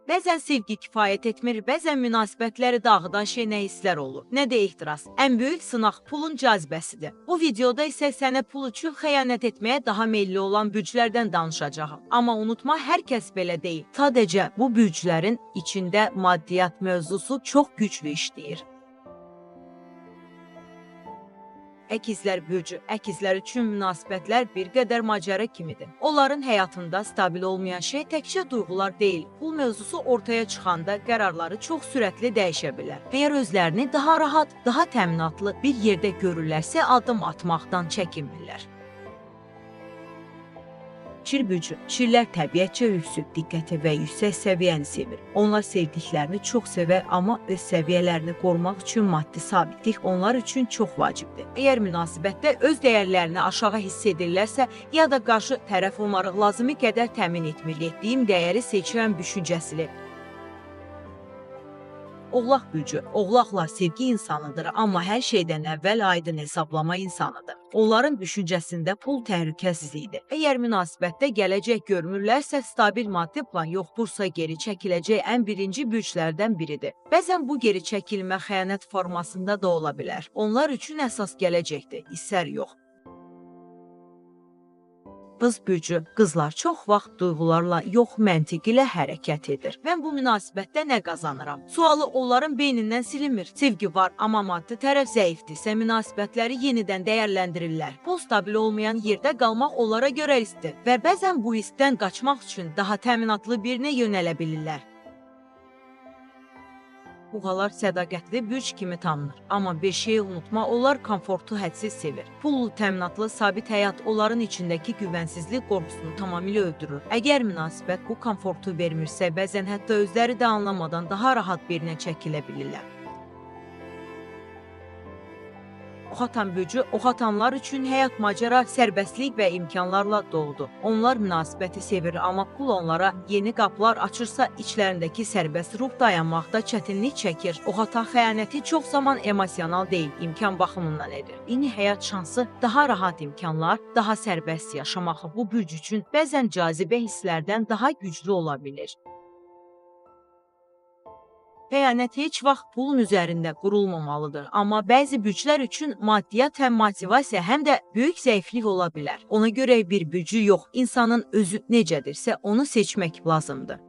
Bəzən sevgi kifayət etmir, bəzən münasibətləri dağıdan şey nə hisslər olur, nə də ehtiras. Ən böyük sınaq pulun cazibəsidir. Bu videoda isə sənə pul üçün xəyanət etməyə daha meyilli olan bürclərdən danışacağam. Amma unutma, hər kəs belə deyil. Sadəcə bu bürclərin içində maddiyat mövzusu çox güclü işləyir. Əkizlər bürcü. Əkizlər üçün münasibətlər bir qədər macəra kimidir. Onların həyatında stabil olmayan şey təkcə duyğular deyil. Pul mövzusu ortaya çıxanda qərarları çox sürətli dəyişə bilər. Əgər özlərini daha rahat, daha təminatlı bir yerdə görürlərsə, addım atmaqdan çəkinmirlər. Şir bürcü. Şirlər təbiətcə yüksək diqqəti və yüksək səviyyəni sevir. Onlar sevdiklərini çox sevər, amma öz səviyyələrini qorumaq üçün maddi sabitlik onlar üçün çox vacibdir. Əgər münasibətdə öz dəyərlərini aşağı hiss edirlərsə, ya da qarşı tərəf onları lazımi qədər təmin etmir, etdiyim dəyəri seçirəm düşüncəsini. Oğlaq bürcü. Oğlaqlar sevgi insanıdır, amma hər şeydən əvvəl aydın hesablama insanıdır. Onların düşüncəsində pul təhlükəsizliyidir. Əgər münasibətdə gələcək görmürlərsə, stabil maddi plan yoxdursa, geri çəkiləcək ən birinci bürclərdən biridir. Bəzən bu geri çəkilmə xəyanət formasında da ola bilər. Onlar üçün əsas gələcəkdir, hisslər yox. Qız bürcü. Qızlar çox vaxt duyğularla yox, məntiq ilə hərəkət edir. Mən bu münasibətdə nə qazanıram? Sualı onların beynindən silinmir. Sevgi var, amma maddi tərəf zəifdirsə, münasibətləri yenidən dəyərləndirirlər. Pul stabil olmayan yerdə qalmaq onlara görə riskdir və bəzən bu riskdən qaçmaq üçün daha təminatlı birinə yönələ bilirlər. Buğalar sədaqətli bürc kimi tanınır. Amma bir şeyi unutma, onlar komfortu hədsiz sevir. Pullu, təminatlı, sabit həyat onların içindəki güvənsizlik qorxusunu tamamilə öldürür. Əgər münasibət bu komfortu vermirsə, bəzən hətta özləri də anlamadan daha rahat birinə çəkilə bilirlər. Oxatan bürcü, oxatanlar üçün həyat macəra, sərbəstlik və imkanlarla doludur. Onlar münasibəti sevir, amma pul onlara yeni qapılar açırsa, içlərindəki sərbəst ruh dayanmaqda çətinlik çəkir. Oxatan xəyanəti çox zaman emosional deyil, imkan baxımından edir. Yeni həyat şansı, daha rahat imkanlar, daha sərbəst yaşamaq bu bürc üçün bəzən cazibə hisslərdən daha güclü ola bilir. Xəyanət heç vaxt pulun üzərində qurulmamalıdır. Amma bəzi bürclər üçün maddiyat həm motivasiya, həm də böyük zəiflik ola bilər. Ona görə bir bürcü yox, insanın özü necədirsə onu seçmək lazımdır.